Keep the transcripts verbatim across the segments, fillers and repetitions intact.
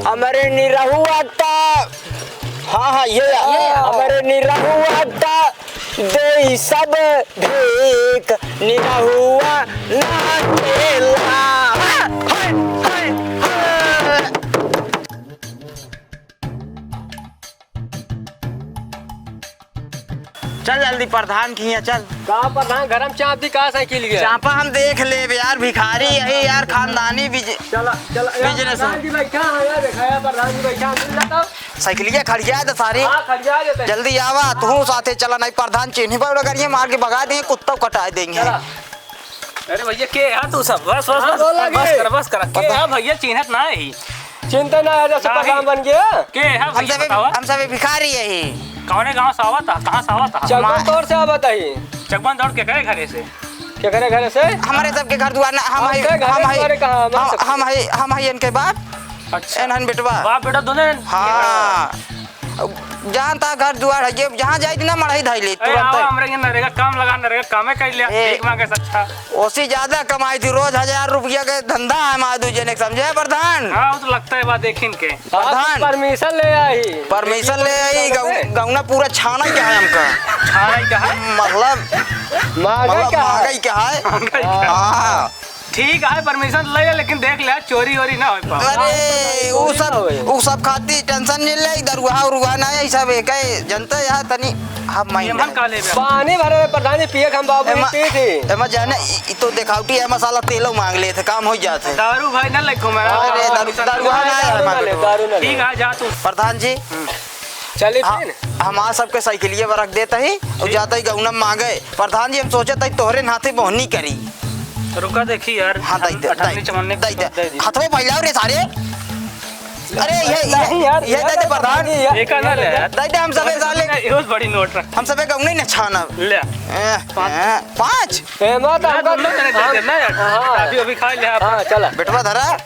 हमरे निरहुआ ता, हाँ, हाँ, ये, ये। हमरे निरहुआ ता देई सब भीख, निरहुआ नाचेला। हाय, हाय, हाय। चल जल्दी प्रधान किहाँ चल। का प्रधान, गरम चाप दी का साइकिल के? चापा हम देख लेब यार, भिखारी यही यार, खानदानी बिज-, चला, चला, यार, business प्रधान है। जी बैठा है, यार, देखा है, प्रधान जी बैठा है, मिल जाता। साइकिलिया खड़िया दे सारे। हाँ, खड़िया देते हैं। जल्दी आवा, तू साथे चला, नहीं प्रधान चिन्ही पर डगरिया मार के भगा देंगे, कुत्ता कटा देंगे। चला। अरे भैया, के है तू सब? बस, बस, हाँ, बस, बोला बस के? कर, बस कर। के पता है भैया, चिन्हत ना ही। चिंता ना है, जैसे नहीं। प्रधान बन गया। के है हम भैया, सबे, बतावा? हम सबे भिखारी है ही। कौने गाँव से आवत है? कहाँ से आवत है? चकबन मा- तोर से आवत है। चकबन दौड़ के करे घरे से? के करे घरे से? हमारे सबके घर दुआर ना, हम हम है, के घरे हम है, दुआरे कहाँ? हम, हम है, हम है इनके बाप। अच्छा। एनहन बेटवा। बाप बेटा दोनों हैं? हाँ। जानता घर दुआर है, ये जहाँ जाए ना मड़ही धाई ले, अरे, तुरंत आवा, है। हमरे के नरेगा काम लगा, नरेगा कामे कर लिया, ए। भीख मांगे से अच्छा। ओसी ज्यादा कमाई थी, रोज हजार रुपया के धंधा है हमारे दू जने के, समझे प्रधान? हाँ, वो तो लगता है बात देखिन के। प्रधान। आप permission ले आई। Permission ले आई, गौ-, गौना पूरा छाना ही क्या है हमका? छाना ही क्या है? मतलब, मांगा मतलब क्या है? मांगा ही क्या है? मांगा ही क्या है? हाँ। ठीक है, permission ले, लेकिन देख ले, चोरी वोरी ना हो पावे। अरे, उ सब, उ सब खाती tension नहीं ले, दरुआ उरुआ ना है, सब एक है, जनता यहाँ तनी हम माइन एमन है। का लेबे? पानी भरे रहे प्रधान जी, पिए के हम बाबू एमा, पी थी। एमा जाने, इ, इ तो देखावटी है, मसाला तेलो मांग ले थे, काम हो जाते। दारू भाई ना लेखो मैं। अरे, दारू, दारू ना है, दारू ना ले, मांग ले। दारू ना ले। ठीक है, जा तू। प्रधान जी, चलिए हाँ, फिर। हमार सबके साइकिलिया पर रख देता ही, और ठीक। जाता ही गौना मांगे। प्रधान जी, हम सोचत हई तोहरे नाते बोहनी करी। रुका देखी यार, हाँ, दई दे, अठन्नी दई, चवन्नी दई दे। दे दी। हथवा फैलाओ रे सारे। अरे, ये, ये, नहीं यार, ये ये दे दे तो प्रधान। नहीं यार। एक आना ले यार। दई दे हम सबे साले। ये बहुत बड़ी नोट रख। हम सबे गौना ही न छानब। ले। ए, पाँच। ए, पाँच? ए, मत ना, आपका दोनों जने दे हाँ। देना यार। हाँ। अभी, अभी खा ले आप। हाँ, चला। बेटवा धरा।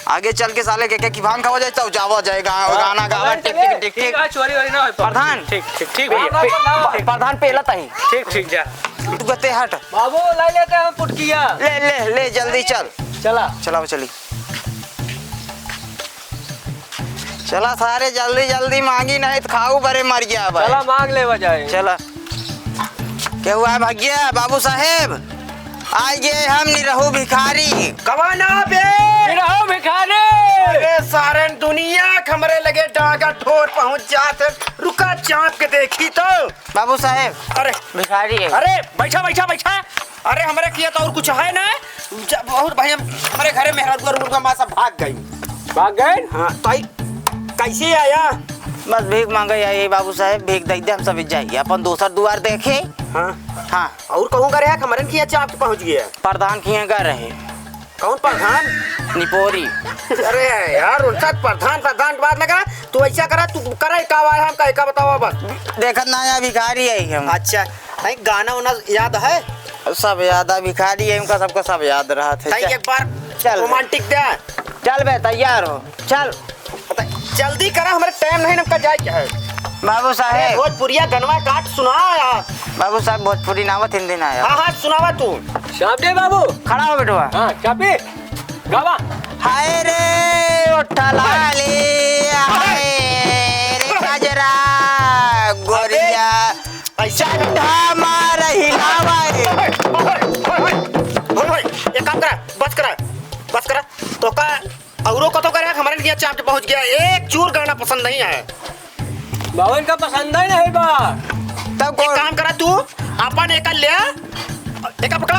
आगे चल के साले के, के की भांग खावा जाए, तब जावा जाए, गा-, हाँ, गाना गावा, हाँ, टिक, चलिए। टिक, टिक, टिक। ठीक है, चोरी वोरी ना हो पावे। प्रधान। ठीक, ठीक, ठीक भैया, ठीक, प्रधान, ठीक। प्रधान पेला ताही। ठीक, ठीक, जा। तू कहते हट। बाबू, लाई लेते हैं पुटकिया। ले, ले, ले, जल्दी चल। चला। चलाओ, चली। चला सारे, जल्दी, जल्दी मांगी, नहीं तो खाऊ बरे मर गया भाई। चला, मांग लेवा जाए। चला। केहू आए भगिया, बाबू साहेब, आइ गए हम निरहू भिखारी। कवाना बे? निरहू भिखारी। अरे सारन दुनिया के हमरे लगे डांगा ठोर पहुंच जात है। रुका चाप के देखी तो। बाबू साहेब, अरे। भिखारी है। अरे बैठा, बैठा, बैठा। अरे हमरे किया तो और कुछ है ना। जब और भाई हम, हमरे घरे मेहरारू और मुर्गा माँ सब भाग गई। भाग गए? हाँ, तो ई कैसे आया? बस भीख मांगे आई बाबू साहेब, भीख दे दे, हम सब जाइए, अपन दोसर दुआर देखे। हाँ। हाँ। और कहूँ करे है, हमरन किया चाप के पहुँच गया। प्रधान किया गए रहे। कौन प्रधान? निपोरी। अरे यार, उनका प्रधान, प्रधान के बात लगा, तू ऐसा करा, तू करे का आया, हम कहे का बतावा बस। देखत ना आया, भिखारी है हम। अच्छा, नहीं गाना उना याद है? सब याद है, भिखारी है, उनका सबका सब याद रहा था। तई चल। एक बार चल। Romantic दे। चल बे, तैयार हो, चल। जल्दी करा, हमरे time नहीं, हमका जाए के है। बाबू साहेब। अरे, भोजपुरिया गनवा काट सुना यार। बाबू साहेब, भोजपुरी ना आवत, हिंदी ना आवत। हाँ, हाँ, सुनावा तू। श्याम जी बाबू। खड़ा हो बेटवा। हाँ, चापी। गावा। हाय रे, ओठा लाली, हाय रे, गजरा, गोरिया। अबे, ऐसा चड्ढा मार हिलावा रे। ओए, ओए, ओए, ओए, एक काम करा, बस करा, बस करा। तो का औरो कतो करे, हमरे लिए चाप के पहुंच गया, एक चूर गाना पसंद नहीं है। बाबू इनका पसंद ही नहीं बा। तब एक कौन? काम करा तू, अपन एक ले, एक पकड़ा।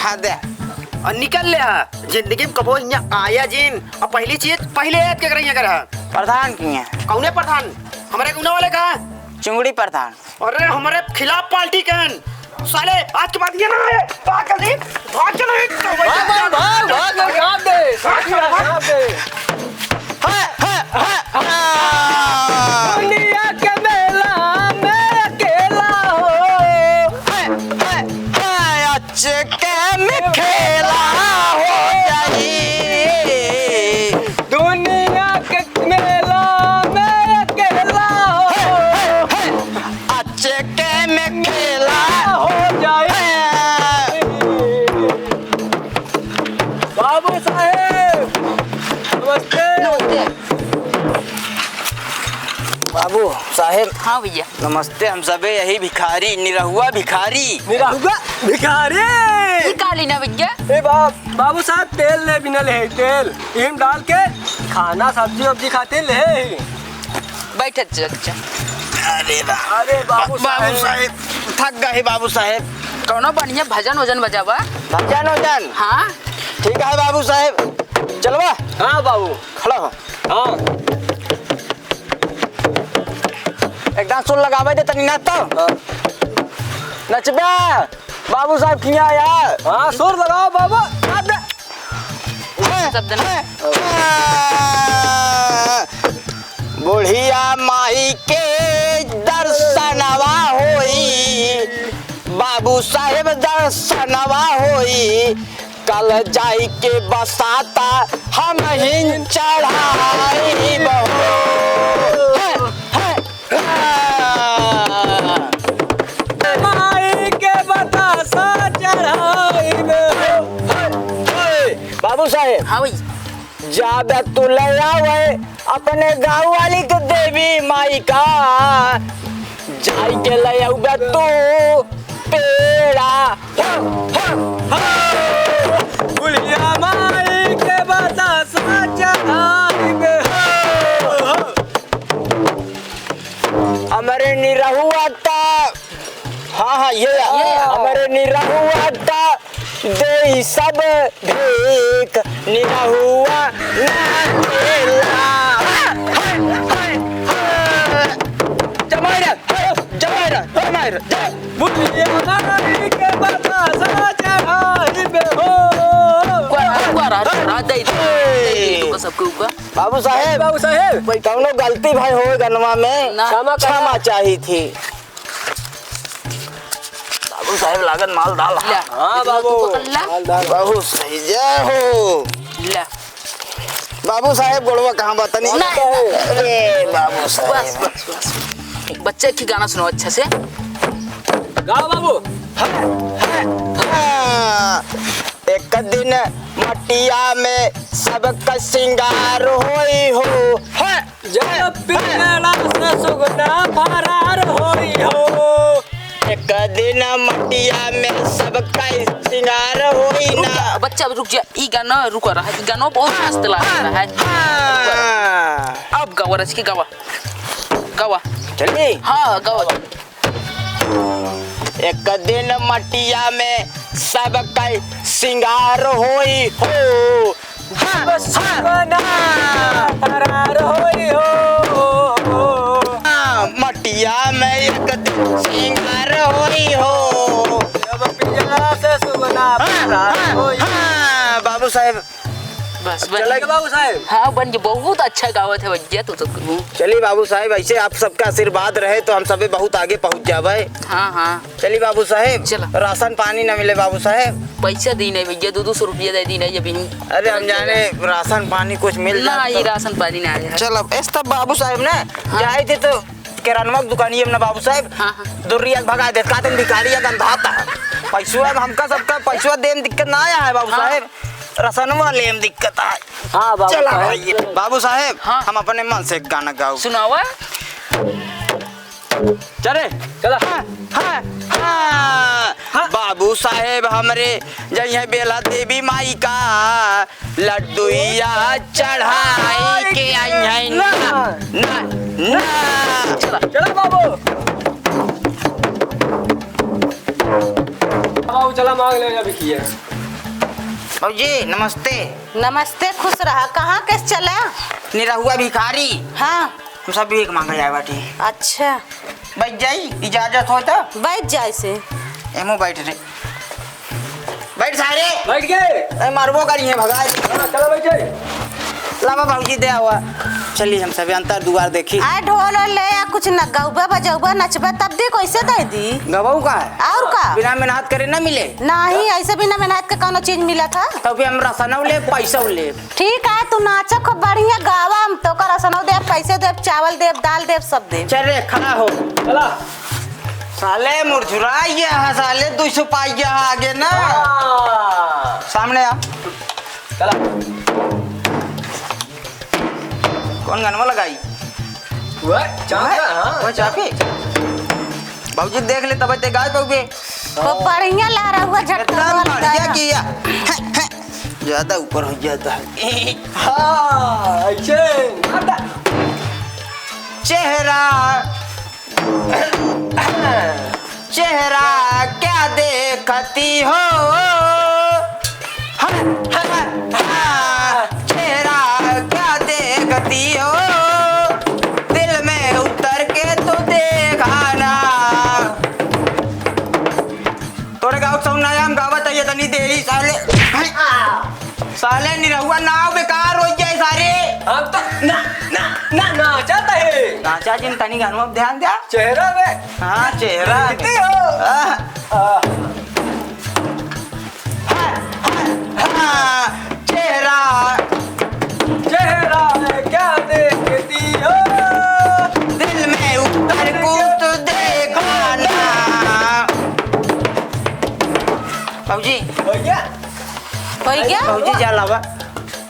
हाँ दे। और निकल ले, जिंदगी में कबो यहाँ आया जिन। और पहली चीज, पहले याद के करे यहाँ करे। प्रधान किया। कौने प्रधान? हमरे गुना वाले का? चुंगड़ी प्रधान। अरे, हमरे खिलाफ पार्टी कहन। साले, आज के बाद ये ना आए। भाग जल्दी, भाग चलो, एक तो वही भाग, भाग, भाग, भाग, भाग, भाग दे। भाग, भाग, भाग। भाग दे। है, है, है, है। दुनिया के मेला में अकेला हो। है, है, है, अचके में खेला हो जाई। दुनिया के मेला में अकेला हो। है, है, है। अचके में खेला हो जाए। बाबू साहेब, बाबू साहेब। हाँ भइया। नमस्ते, हम सबे यही भिखारी, निरहुआ भिखारी। निरहुआ भिखारी। ई का लीना भइया? ए बाप, बाबू साहेब तेल ले बिना ले, तेल इहिम डाल के खाना सब्जी वब्जी खातिर ले। बैठत चचा। अरे बा-, अरे बाबू बा-, बाबू साहेब। साहेब, थक गए बाबू साहेब। कौनो बढ़िया भजन वजन बजावा। भजन वजन? हाँ। ठीक है बाबू साहेब, चलवा। हाँ बाबू। खड़ा हो। हाँ। एकदम सुर लगावे दे तनी ना तो। हाँ। नचबा बाबू साहेब किया यार। हाँ, सुर लगाओ बाबू। अब शब्द ना। बुढ़िया माई के दर्शनवा होई, बाबू साहेब दर्शनवा होई, कल जाई के बसाता हम हिन चढ़ाई बहो। है, है। माई के बतासा चढ़ाई में। बाबू साहेब। हाँ भाई। जाबे तू ले आवे अपने गाँव वाली के देवी माई का, जाई के ले आवे तू पेड़ा। बुढ़िया माई के बतासा चढ़ाई में। हमरे निरहुआ ता, हाँ, हाँ, ये, ये। हमरे निरहुआ ता दे सब भीख, निरहुआ ना देला। हाय, हाय, हाय। जमाई रे, हाय, जमाई रे, जमाई रे, जमाई। बुढ़िया माई के बतासा चढ़ाई में हो। रुका, रुका, रुका, रुका, दे, दे, दे, रुका, सबके रुका। बाबू साहेब, बाबू साहेब। कौनो गलती भाई होए गनवा में, ना। क्षमा करा। क्षमा चाही थी। बाबू साहेब लागत माल डाल। ले। हाँ बाबू। तू पकड़ ले। माल डाल। बहुत सही, जय हो। ले। बाबू साहेब गोड़वा कहाँ बा तनी? ना। अरे बाबू साहेब। बस, बस, बस। एक बच्चे की गाना सुनाओ अच्छा से। गाओ बाबू। हाँ, हाँ, हाँ। एक दिन मटिया में सबका सिंगार होई हो। हाँ। जब पिंजड़ा से सुगना फरार होई हो। एक दिन मटिया में सबका सिंगार होई ना। रुक जा, बच्चा, रुक जा। ई गाना रुका रहा। ई गाना बहुत मस्त लागता है। हाँ। अब गावा, रच के गावा। गावा। चलिए। हाँ, गावा। एक दिन मटिया में सबका सिंगार होई हो। हाँ, हाँ। फरार होई हो। हाँ, मटिया में एक दिन सिंगार होई हो। जब पिंजरा से सुगना हाँ, फरार हाँ, होई। हाँ, बाबू साहेब। बस, बन चला गया। बाबू साहेब। हाँ, बन गया। बहुत अच्छा गावत है भैया, तू तो। चलिए बाबू साहेब, ऐसे आप सबका आशीर्वाद रहे तो हम सबे बहुत आगे पहुँच जावे। हाँ, हाँ। चली बाबू साहेब, चला। राशन पानी न मिले बाबू साहेब। पैसा दी नहीं भैया, दो दो सौ रुपया दे दी नहीं अभी। अरे हम जाने राशन पानी कुछ मिल ना, जाए ये तो। राशन पानी ना आया। चल अब, ऐस तब बाबू साहेब ना हाँ। जाए थे तो किरानवा की दुकानिया में ना बाबू साहेब, हाँ, हाँ। दुर्रिया के भगा दे, का दिन भिखारी या गंधाता। पैसवा में हमका सबका पैसवा देन दिक्कत ना आया है बाबू हाँ। साहेब, राशनवा लेन दिक्कत है। हाँ बाबू चला साहेब। भाई, बाबू साहेब, हाँ। हम अपने मन से गाना गाओ। सुनावा। चले, चला। हाँ, हाँ, हाँ। हाँ। बाबू साहेब हमरे जइहैं बेला देवी माई का लड्डुइया चढ़ाई के अइहैं ना, ना, ना, ना। चला। चला बाबू। बाबू चला मांग ले अभी किए। बाबूजी नमस्ते। नमस्ते, खुश रहा। कहाँ के चला? निरहुआ भिखारी। हाँ। हम सब भीख मांगे आए बाटी। अच्छा। बैठ जाई, इजाजत हो तो? बैठ जाए से। एमो बैठ रे। बैठ सारे। बैठ गए। ए, मारबो करी है, भगाए। हाँ, चलो बैठ जाए। लावा भौजी दे आवा। चली हम सब अंतर दुआर देखी। आ ढोल ले आ, कुछ न गौबा बजौबा नचबा तब दी, कैसे दे दी? गबऊ का है? और का? बिना मेहनत करे ना मिले। नहीं, ऐसे बिना मेहनत के कौनो चीज मिला था? तब भी हम राशनौ ले, पैसौ ले। ठीक है, तू नाचा खूब बढ़िया, गावा, हम तोका राशनौ देब, पैसे देब, चावल देब, दाल देब, सब देब। चल रे, खड़ा हो। चला। साले मुरझुरा गया है, साले दो सौ पाई गया है आगे ना। हाँ। सामने आ। चला। कौन गनवा लगाई? वह चापा, हाँ। वह चापी। भौजी देख ले, तब ते गाय पउबे। खूब बढ़िया लहरा हुआ झटका इतना वाला बढ़िया गाय। किया। हैं, हैं। ज्यादा ऊपर हो जाता है। हाँ, ऐसे। चेहरा, चेहरा क्या देखती हो? हाँ, हाँ, हाँ, चेहरा क्या देखती हो? दिल में उतर के तो देखा ना। तोरे गाँव के सौनायाम गावत है, ये तनी देरी साले। साले निरहुआ नाव बेकार होइ जाए सारे। हम तो ना, ना, ना, नाचत है। नाचा जिन तनी गानवा पे ध्यान द्या। चेहरा में। हाँ, चेहरा में। देखते हो। हाँ। हाँ। हाँ, हाँ, हाँ, चेहरा। चेहरा में क्या देखती हो? दिल में उतर कुछ देखा ना। भौजी। भैया। होइ गया? भौजी, जा लावा।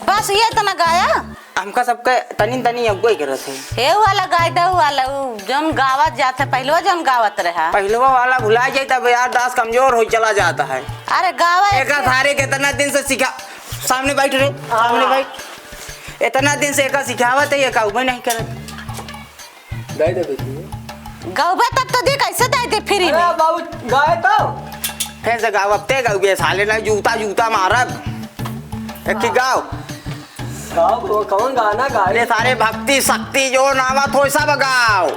बस ये इतना गाया? हमका सबके तनी तनी अगुवाई करत है। हे वाला गाय दे, उ वाला, उ जौन गावत जात है, पहिलवा जौन गावत रहा। पहिलवा वाला भुला जाई तब याददाश्त कमजोर होइ चला जाता है। अरे गावा एका एक सारे के इतना दिन से सिखा, सामने बैठ रे, सामने हाँ। बैठ। इतना दिन से एका सिखावत है, ये गाउबे नहीं करत। गाय दे बेटी। गाउबे तब तो दी, कैसे दे दे फ्री में? अरे बाबू, गाय तो। फिर से गाओ, अब ते गाउबे साले ना, जूता, जूता मारब। एक ही गाओ। गाओ, वो कौन गाना गाए? ले सारे भक्ति शक्ति जो नावत हो सब गाओ।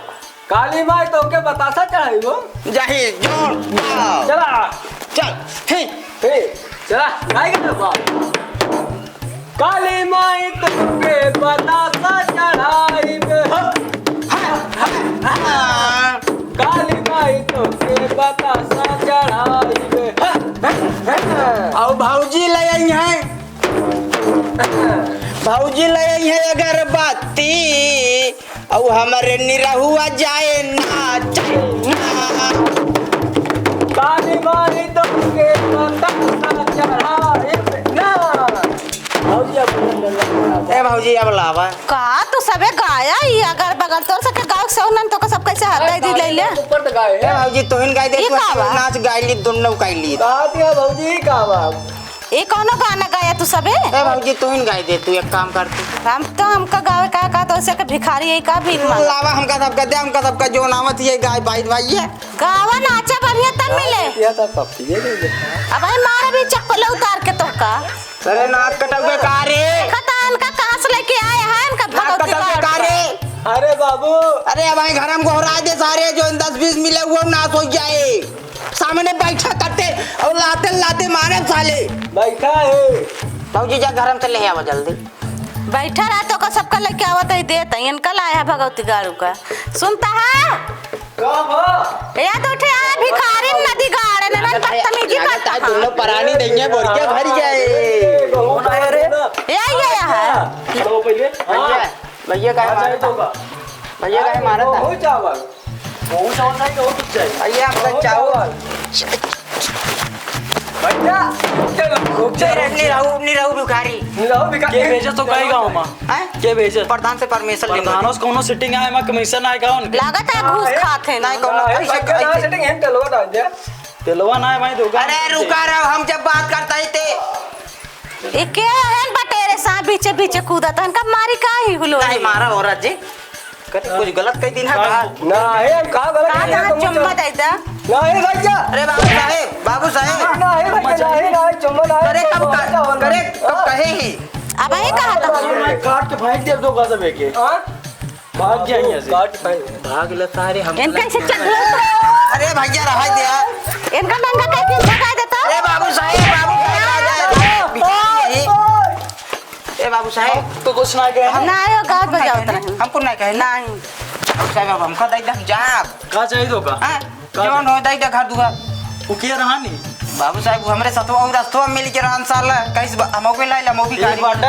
काली माई तोके बतासा चढ़ाई हो। जाही जोर गाओ। चला। चल, ही। हे, चला, गाई गा बाप। काली माई तोके बतासा चढ़ाई बे। काली माई तोके बतासा चढ़ाई बे। अब भौजी ले आई हैं। भौजी ले आई है अगरबत्ती, औ हमरे निरहुआ जाए ना, जाए ना। काली माई तोके बतासा चढ़ाई ना। भौजी, अब ए भौजी, अब लावा। का तू सबे गाया ही अगल बगल, तोर सबके गाँव के सौनन तो का सब कैसे हाथ दे दी ले ले। ऊपर तो गाए ए हैं। भौजी, तोहिन गाय दे, ई तू का बा? नाच गाय ली, दोनों गाय ली। कहा दिया भौजी, ई का बा? ये कौनो गाना गाया तू सबे? ए भौजी, तू ही न गाय दे, तू एक काम कर तू। हम तो, हमका गावे का, का तो उसे के भिखारी है, का भीख मांगा? लावा, हमका सबका दे, हमका सबका जो नावत ये गाय बाई भाई है। गावा नाचा बढ़िया तब मिले। ये तो पप्पी ये ले ले। अब भाई मार भी चप्पल उतार के तो का। अरे नाक कटौगे का रे? खता इनका कहाँ से लेके आए हैं, इनका नाक भगवती कटौगे का का रे? अरे बाबू। अरे अब भाई घर में गोहरा दे सारे, जो दस बीस मिले वो नाश हो जाए। सामने बैठा करते और लाते लाते मारे साले। बैठा है। भौजी जा घर में से ले आवा जल्दी। बैठा रहा तो का सबका लेके आवत है देत है। इनका लाया है भगवती गाड़ू का। सुनता है? का बा? या तो उठे आया भिखारी नदी गाड़े न लागत है, बदतमीजी लागत करता है है। दोनों परानी नहीं है, बोरिया भर जाए। कौन आया रे? या, या, या है। चलो पहले। भैया, हाँ। भैया काहे हाँ, मारता? जाए तो का? भैया काहे मारता? बहुत चावल। बहुत चावल चाहिए, और कुछ चाहिए? भैया, हमका बहुत चावल। चावल। भैया, चलो, खूब तेरे चावल। निरहू, निरहू भिखारी। निरहू भिखारी। के भेजे तो कई गाँव में? हैं? के भेजे? प्रधान से permission लेंगे। प्रधानों से कौनो setting आए, मैं commission आए गाँव में। लागत है घूस हाँ, खात है नहीं, ना। कौनो हाँ, ऐसे, भैया, ना ऐसे। Setting है, तेलवा डाल दे। तेलवा ना है भाई, धोखा अरे, नहीं रुका रहो, हम जब बात करता ही थे। ए, के एहन बटेरे सांप बीचे बीचे कूदत हन, कब मारी का ही हुलो? नहीं मारा औरत जी, कभी कुछ गलत कह दिन है का? का? नहीं, हम का गलत का नहीं, जहाँ हम चुम्मा चल- दे दा? नहीं भैया। अरे बाबू साहेब, बाबू साहेब। नहीं भैया, नहीं, नहीं, चुम्मा नहीं, अरे कब चुम्मा का-, नहीं, अरे कब हाँ। कहे ही? अब यही कहा था। अरे काट के फेंक दे दो गजब है के। हाँ? भाग जाइए ऐसे। काट भाई। भाग ले सारे हम। इनका ऐसे चल। अरे भैया, रहा दे। इनका डंडा काट के भगा देता। अरे बाबू साहेब, बाबू साहेब, आ जाए। ए बाबू साहेब। हम तो कुछ ना कहे। ना आयो, गाज बजाओ तने। हमको ना कहे। नहीं। बाबू साहेब, अब हमका दे दे, हम जाब। का चाहिए तो का? हाँ? का जौन हो, दे दे घर दुआर। उ के रहा नी? बाबू साहेब, उ हमरे सथवा और रस्तवा मिल के रहन साला। कहीं से ब-, हमहू के लाइल, हमहू भी एक गाड़ी। बाटे,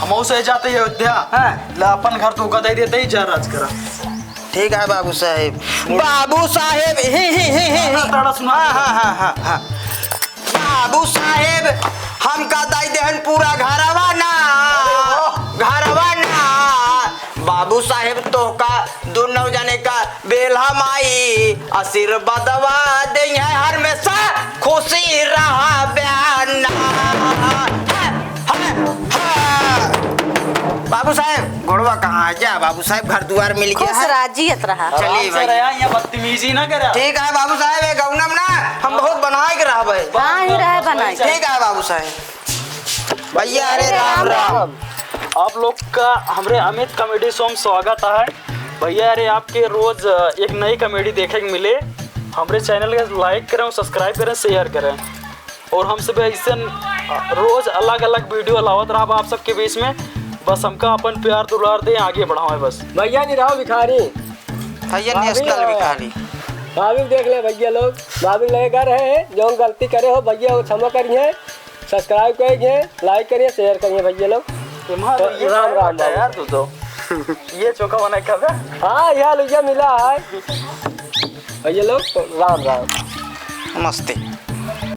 हमहू से जाते ही अयोध्या। हाँ। ला अपन घर तो का दे देते ही जा राज करा। ठीक है बाबू साहेब। बाबू साहेब, ही, ही, ही, ही, ही। हाँ, थोड़ा सुना। हाँ, हाँ, हाँ, हाँ, हाँ। बाबू साहेब, हमका दे देहन पूरा घरवा ना। अरे वाह। घरवा ना। बाबू साहेब तोहका दुनौ जने का बेल्हा माई आशीर्वादवा देइहैं, हरमेसा खुशी रहा बयाना। है, है, है। बाबू साहेब, गोड़वा कहाँ है? जा बाबू साहेब, घर दुआर मिल गया खुश है। राजी यत रहा। चलिए आराम से भाई। रहा, यहाँ बदतमीजी ना करा। ठीक है बाबू साहेब, ये गौनम ना हम बहुत बनाए के रहबे। हाँ, ही रहे बनाए। ठीक है बाबू साहेब। भैया, अरे राम राम। आप लोग का हमरे अमित कॉमेडी शो में स्वागत है। भैया, अरे आपके रोज, अ, एक नई कॉमेडी देखे के मिले। हमरे चैनल के like करें, subscribe करें, share करें। और हम सब ऐसे, अ, रोज अलग-अलग वीडियो लावत रहब आप सबके बीच में। बस हमका अपन प्यार दुलार दें, आगे बढ़ावें बस। भैया निराव भिखारी। भैया भाभी नेशनल और भिखारी। भाभी देख ले भैया लोग, भाभी लगे कर रहे हैं, जो गलती करे हो भैया वो क्षमा करिए। Subscribe करिए, like करिए, share करिए भैया लोग। तुम्हारा तो ये राम राम बाबू। यार, तू तो ये चोखा बनाए खाबे? हाँ, यह लुइया मिला है भैया लोग, तो राम राम। नमस्ते।